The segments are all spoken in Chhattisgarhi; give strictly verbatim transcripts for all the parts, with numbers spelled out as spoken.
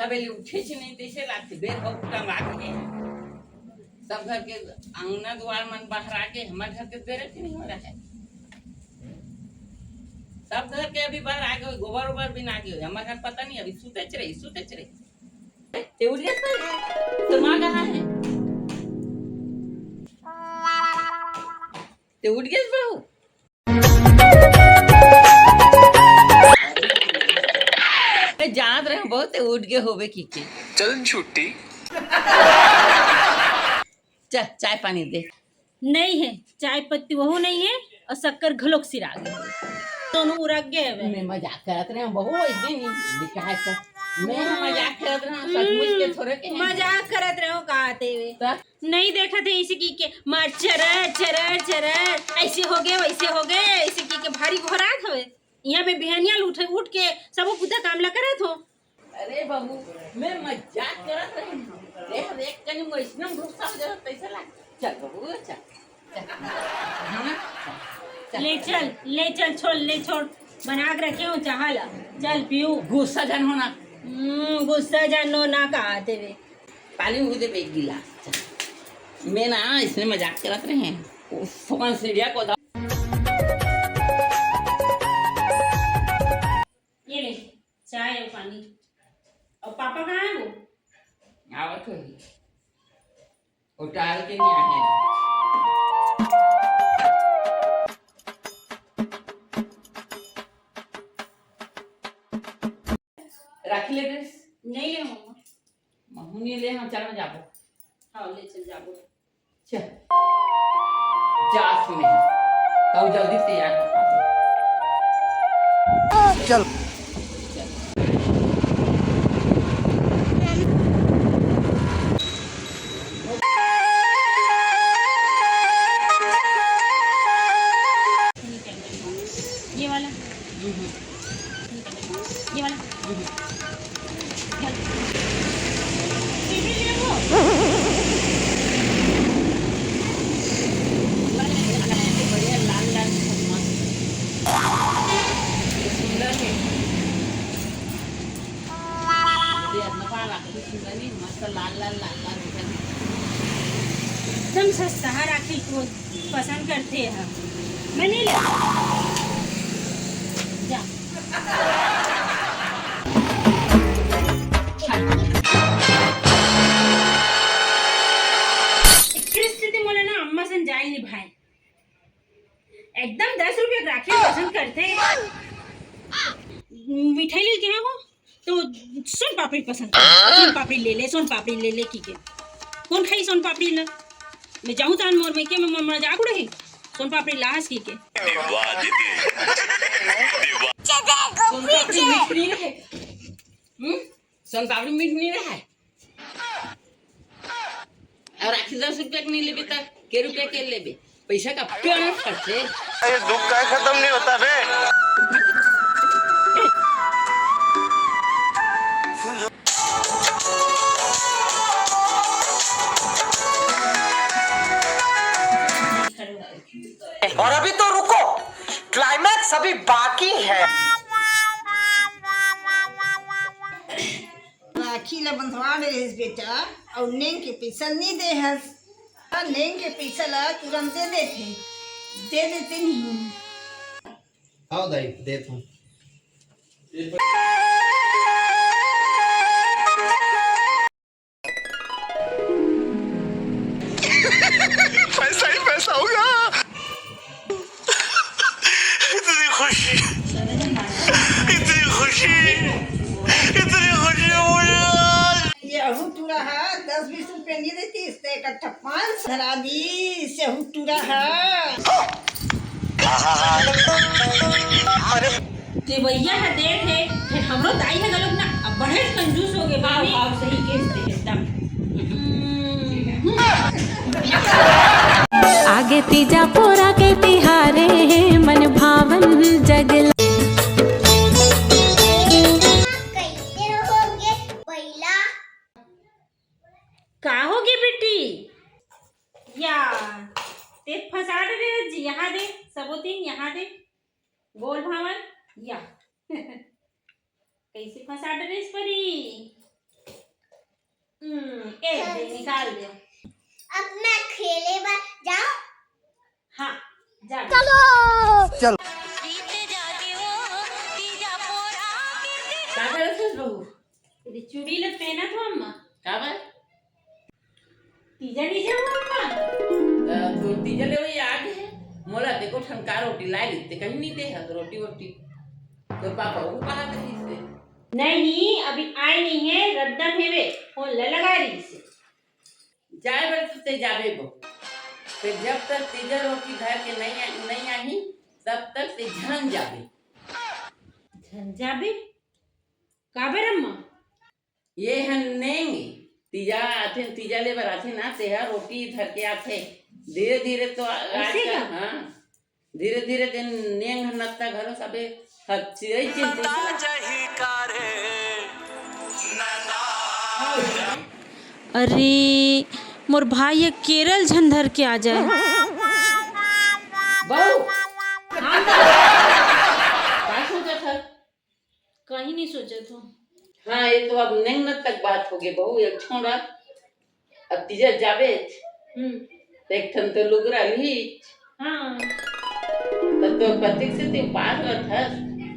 अबे ले उठे छे नहीं, तैसे लागथे, बेर बहुत कम आगे। सब घर के अंगना दुआर मन बाहर आगे, हमर घर के बेरे के नहीं हो रहा है। सब घर के अभी बाहर आगे, गोबर ओबर भी ना आगे, हमर घर पता नहीं, अभी सुतेच रही, सुतेच रही। ते उठ गया, तो माँ कहाँ है? ते उठ गया बहू? मैं जानत रहे बहुत, ते उठ गए होबे की के। चल छुट्टी। चल, चाय पानी दे। नहीं है, चाय पत्ती वहू नहीं है और शक्कर घलोक सिरा गए। दोनों उरक गए हवे। मैं मजाक करत रहे हूँ बहू, ऐसे नहीं लिखा है तो। मैं मजाक करत रहे हूँ, सचमुच के थोड़े के हैं। मजाक करत रहे हो का आते हुए? तो? नहीं देखत है इसे की के मार चरर चरर चरर, ऐसे हो गए वैसे हो गए, ऐसे की के भारी घोरात हवे। यहाँ पे बिहनिया उठ उठ के सबो बुद्धा काम ला करत हो। अरे बाबू, मैं मजाक करत रहे हूँ। देख, देख कनी वैष्णव गुस्सा हो जाता, कैसे लाग? चल बाबू, चल, चल। हाँ, चल, चल। ले चल, ले चल, छोड़, ले छोड़। बना के रखे हो चाहा ला। चल पीऊ। गुस्सा जान हो ना। हम्म, गुस्सा जान हो ना कहा तेरे। पानी मुझे दे एक गिलास। चल। मैं ना इसने मजाक करत रहे हैं। उफ, कौन सीढ़िया को ये ले, चाय और पानी। और पापा कहाँ है वो? आवत होही। वो टाल के नहीं आने। राखी ले ड्रेस? नहीं ले मम्मा। महू नहीं ले, हम चल में जाबो। हाँ, ले चल जाबो। चल। जा सुने। तब जल्दी तैयार कर पाते। चल। ये वाला। ये वाला। बढ़िया लाल लाल मस्त। ये सुंदर है। ये अपना पास राखी सुंदर नहीं, मस्त लाल लाल, लाल लाल दिखत है। एकदम सस्ता है राखी को। पसंद करते हैं। मैं नहीं लेती। जा। स्थिति मोला ना अम्मा सन जाए नहीं भाई। एकदम दस रुपये राखी पसंद करते हैं। मिठाई लेके आया हो? तो सोन पापड़ी पसंद कर, सोन पापड़ी ले ले, सोन पापड़ी ले ले की के। कौन खाई सोन पापड़ी ला? मैं जाऊँ तान मोर में के मैं मजाक उड़े। सोन पापड़ी लाहस की के। वाह दीदी। सोन पापड़ी मीठ नहीं रहे। हम्म? सोन पापड़ी मीठ नहीं रहा है। और आखिर दस रुपया के नहीं लेबे त के रुपया के लेबे? पैसा का पेड़ फटते। ये दुख का खत्म नहीं होता बे। और अभी तो रुको, क्लाइमैक्स अभी बाकी है। राखी ला बंधवा डरे हस बेटा, अउ नेंग के पइसा नी दे हस। नेंग के पइसा ला तुरंते देथे, दे देते नहीं। आओ दाई, देत हूँ। पैसा ही पैसा होगा। इतनी खुशी, इतनी खुशी, इतनी खुशी मुझे आज। यहू टूरा हा दस बीस रुपया नहीं देती, इसने इकट्ठा पाँच सौ धरा दी, यहू टूरा हा। अरे देवैया ह देत हे, फेर हमरो दाई ह घलोक ना अब्बड़ेच कंजूस हो गे भाभी। भाव सही केस ते एकदम। आगे तीजा पोरा के तिहारे, मन भावन जगला। कइसे होगे बइला? का होगे बेटी? या, ते फंसा डरे जी, यहाँ दे, सबो तीन यहाँ दे। बोल भावन, या। कइसे फंसा डरेस परी? हम्म, ए दे, निकाल दे। अब मैं खेले बर जाऊं? हाँ, जा। चलो। का करत हस बहू? तेरी चूड़ी ल पहनत हो अम्मा। का बर? तीजा नी जाओ अम्मा? त तोर तीजा लेवई आगे हे। मोला देखो ठन का रोटी लाए रहिते, कहीं नहीं दे हस रोटी वोटी। तोर पापा वो कहा कही से? नहीं, अभी आए नहीं है, रद्दम हेवे। फोन ल लगा रही से। जाए बर तो ते जाबे बो। ते जब तक तीजा रोटी धर के नहीं आ, नहीं आही, तब तक ते झन जाबे। झन जाबे? काबर अम्मा? ये हन नेंग तीजा आथे, तीजा ले बर आथे ना, ते ह रोटी धर के आथे। धीरे धीरे तो आ- ऐसे आजकल, का? हाँ, धीरे धीरे दिन नेंग हन नत्ता घलो सबे हर चिरई चिंते। अरे, मोर भाई ये केरल झन धर के आ जाए। बहू, का सोचत हस? कहीं नहीं सोचत हो। हाँ, ये तो अब नेंग नत्ता के बात हो गई बहू, एक छोड़ा। अब तीजा जाबे, हम्म। एक ठन तो लुगरा ली। हाँ। तब तो पतिक से तू पास रहत हस,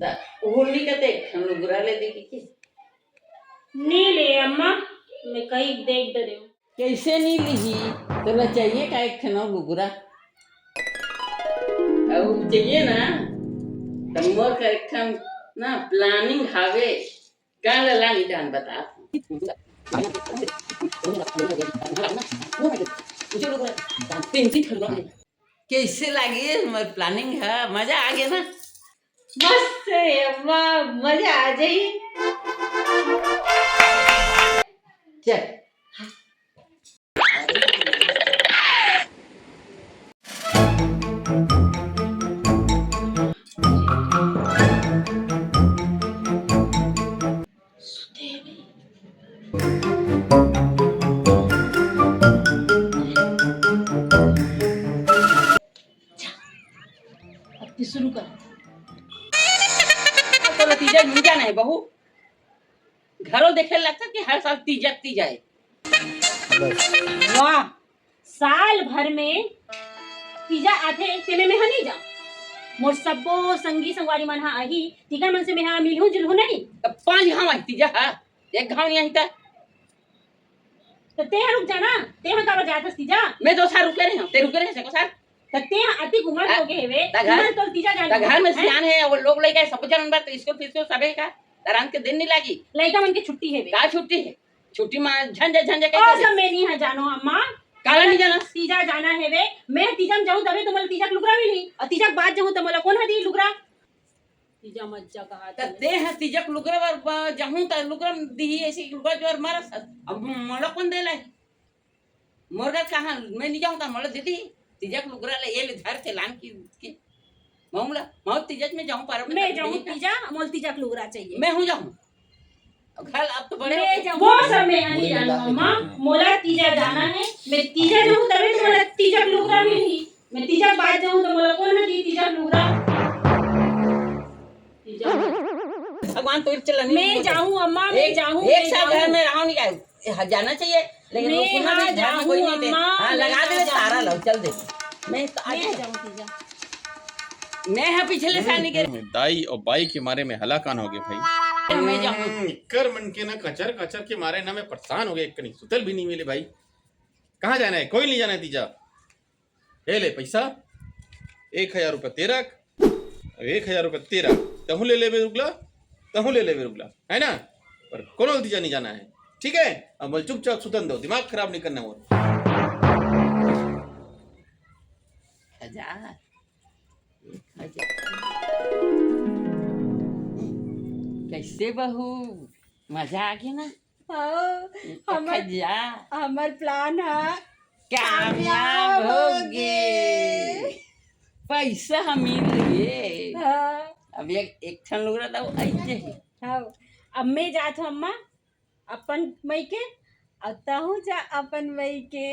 त उहुल नी कहते एक ठन लुगरा ले दे के। नी ले अम्मा, मैं कहीं देख डरे हूँ। कैसे नी लिही? तोला चाहिए का एक ठन अउ लुगरा? अउ चाहिए ना, त मोर का एक ठन ना planning हावे। गान ला लानी जान बता। कैसे लागे हमर planning ह? मजा आ गया ना? मस्त है अम्मा, मजा आ जाई। चल। अब शुरू कर। तोला तीजा नहीं जाना है बहू, घरो देखे लगता कि हर साल तीजक तीजा है। वाह, साल भर में तीजा आथे, तेमे में ह नहीं जा। मोर सब्बो संगी संगवारी मन ह आही, तिकर मन से में ह मिलहू जुलहू नहीं। तब पांच घाव आही तीजा हा, एक घाव नहीं आही त। तो ते ह रुक जाना, ते ह काबर जात हस तीजा? मैं तो सार रुके रहे हूँ, ते रुके रहे से को सार। तो ते ह अतिक उम्र हो गए हेवे, त घर- इमन तोर तीजा जाना त घर में है? सियान है, वो लोग लइका सब जन बर तो स्कूल फिस्कूल सबे का, त रात के दिन नहीं लागी। लइका मन के छुट्टी हेवे। का छुट्टी है? छुट्टी में झंझे झंझे ओ सब मैं नहीं ह जानो अम्मा। काला नहीं जाना? तीजा जाना हेवे, मैं तीजा में जाऊँ तभी तुम्हारे तीजा के लुगरा मिली, और तीजा के बाद जाऊँ तो मोला कौन ह दी लुगरा? तीजा मत जा कहा त ते ह तीजक लुगरा बर ब- जाहूं त लुगरा दिही, ऐसे लुगरा जोर मारस। अब मोला कौन देला है? मोर घर कहाँ, मैं नहीं जाऊं त मोला दे दी। तीजक लुगरा ले ये ले धर के लान की, की। मामला, मैं तीजक में जाऊं पर मैं जाऊँ तीजा, मोल तीजा के लुगरा चाहिए। मैं हूं जाऊं। अब घर अब तो बड़े हो मैं गए। जाऊँ, वो सब मैं नहीं जानो अम्मा, मोला तीजा जाना है। मैं तीजा जाऊँ तभी तो मोला तीजा के लुगरा मिली। मैं तीजा के बाद जाऊँ तो मोला कौन ह दी तीजा के लुगरा? तीजा। भगवान तो चलन मैं जाऊँ अम्मा, मैं एक- जाऊँ, एक मैं साल जाऊँ। घर में रहो नहीं आए, हाँ, जाना चाहिए। लेकिन मैं वो सुना हाँ नहीं, घर में जाऊँ कोई नहीं थे। अम्मा, हाँ, मैं लगा हाँ दे सारा जाऊँ। लो, चल दे। मैं तो आज मैं जाऊँ तीजा। मैं हाँ पिछले साल नहीं गए। दाई और बाई के मारे में हलाकान हो गए भाई। मैं जाऊँ। इक्कर मन के ना कचर कचर के मारे ना मैं परेशान हो गया, एक कनी सुतल भी नहीं मिले भाई। कहाँ जाना है? कोई नहीं जाना है तीजा। ए ले पैसा, एक हजार रुपये तेरा, अब एक हजार रुपये तेरा, तहूँ ले लेबे रुगला, तहूँ ले लेबे रुगला, है ना? पर कोनो तीजा नहीं जाना है, ठीक है? अब बोल चुपचाप सुतन दो, दिमाग खराब नहीं करना और। हजार, एक हजार। कैसे बहू, मजा आ गया ना? हाँ, ये तो हमर खजा हमर प्लान ह कामयाब हो गए। पैसा हम मिल गए। हाँ, अब एक एक ठन लुगरा दो ऐसे ही। हाँ। अब मैं जात हूँ अम्मा अपन मई के, अब तहूँ जा अपन मई के।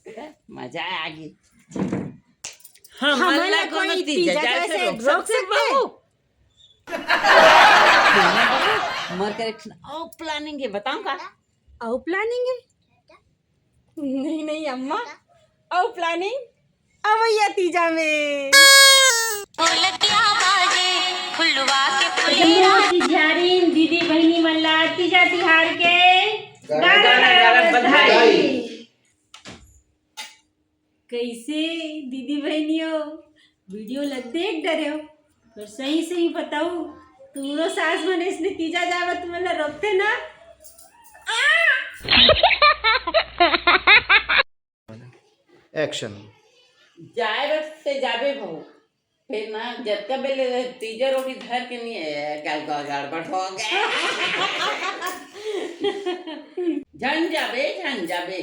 हम्म। मजा आ गई। हमन ला कोई तीजा जैसे रोक सकते? मर कर एक ठन और प्लानिंग है, बताऊं का? अउ प्लानिंग हे? नहीं नहीं अम्मा, अउ प्लानिंग अवइया तीजा में। तीजारिन दीदी बहिनी मन ला तीजा तिहार के गाड़ा गाड़ा बधाई। कइसे दीदी बहिनी हो, वीडियो ला देख डरे हो, पर सही सही बताऊ, तुमरो सास मन इसने तीजा जाए बर तुमन ला रोकथे ना? एक्शन। जाए बर ते जाबे बहू, फिर ना जतका बेले तीजा रोटी धर के नहीं आए, गल गल गड़बड़ हो गया। झन जाबे, झन जाबे।